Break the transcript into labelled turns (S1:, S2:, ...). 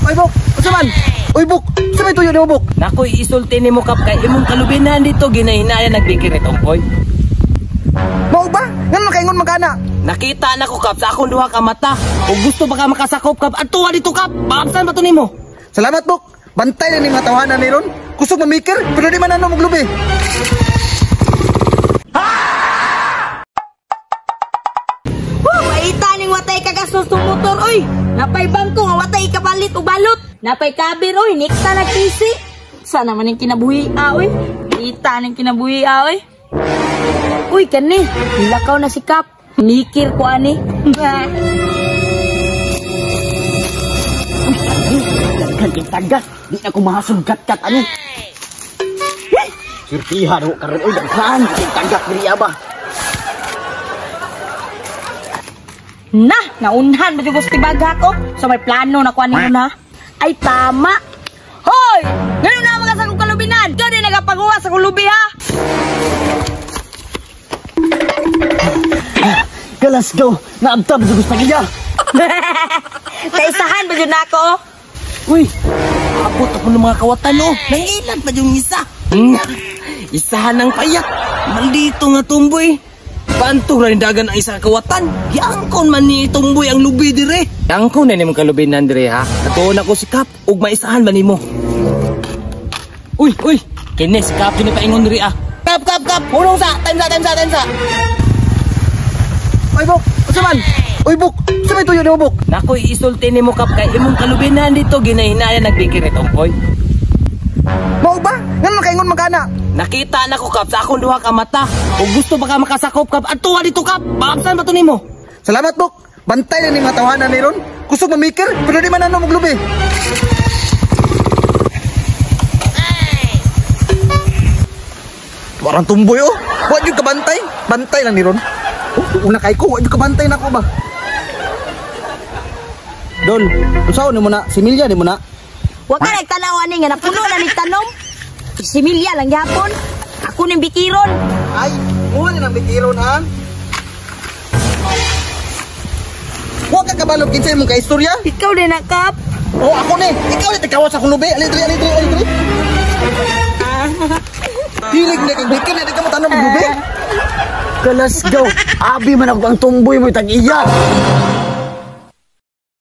S1: Oy, Bok! Unsa man? Oy, Bok! Sa may tuyo nimo, Bok?
S2: Nakoy isulti nimo, Kap, kay imong kalubinan dito ginahinaya nagbikir itong koy.
S1: Mao ba? Ngano nakaingon man kana?
S2: Nakita na ko, Kap, sa akong duha ka mata. Ug gusto pa ka makasakop, Kap, adtuwa dito, Kap. Paabsan ba to nimo?
S1: Salamat, Bok. Bantay na ni mga tawanan ni ron. Kusog mamikir, pero di man ano maglubi.
S3: Woo! Maita ning watay kagastos tong motor, oy! Napay bangko nga watay kapalit og balot. Napay kabir, oy! Nikta nagkisi. Sana man ning kinabuhi, ah, oy! Ita ning kinabuhi, ah, oy! Uy, kani! Nilakaw na si Kap. Mikir ko, ani.
S4: Daghan kay tagas, di na ko mahasugkat-kat ani. Surtiha do karon oy, daghan kay tagas diri ba.
S3: Na, naunhan ba jud tibagha ko? So may plano na ko ani una. Ay tama. Hoy! Ngano na mga sa akong kalubinan? Ikaw din nagapaguwa sa kulubi ha.
S4: Galas go, naabtab jud sa iya.
S3: Kaisahan ba jud nako?
S2: Uy, abot ako ng mga kawatan oh. Nangilan pa yung isa. Isahan ng payat. Maldito nga tumboy. Panto ra dagan ang isa kawatan. Giangkon man ni tumboy ang lubi dire. Angkon na nimong kalubinan dire ha. Natuon ako si Kap ug maisahan ba nimo? Uy, uy, kini si Kap jud paingon diri ah. Kap, Kap, Kap, hulong sa, time sa, time sa, time sa.
S1: Oy, Bok! Unsa man? Oy, Bok! Sa may tuyo nimo, Bok?
S2: Nakoy isulti nimo, Kap, kay imong kalubinan dito ginahinaya nagbikir itong koy.
S1: Mao ba? Ngano nakaingon man kana?
S2: Nakita na ko, Kap, sa akong duha ka mata. Ug gusto pa ka makasakop, Kap, adtuwa dito, Kap. Paabsan ba to nimo?
S1: Salamat, Bok. Bantay na ni mga tawanan ni ron. Kusog mamikir, pero di man ano maglubi. Warang tumboy oh. Wa jud ka bantay. Bantay lang ni ron. Oh, una kay ko, wa jud ka bantay nako ba. Dol, unsaon nimo na? Similya nimo na?
S3: Wa ka nagtanaw ani nga napuno na ni tanom. Similya lang gyapon. Ako ning bikiron.
S1: Ay, mo ni nang bikiron ha. Wa ka kabalo kinsa imong kaistorya?
S3: Ikaw din na, Kap.
S1: Oh, ako ni. Ikaw ni tikawas sa akong lubi. Ali diri, ali diri, ali diri. Hilig na kag bikir na di ka mo tanom og lubi.
S4: Galas go, abi man ako ang tumboy mo tag iya.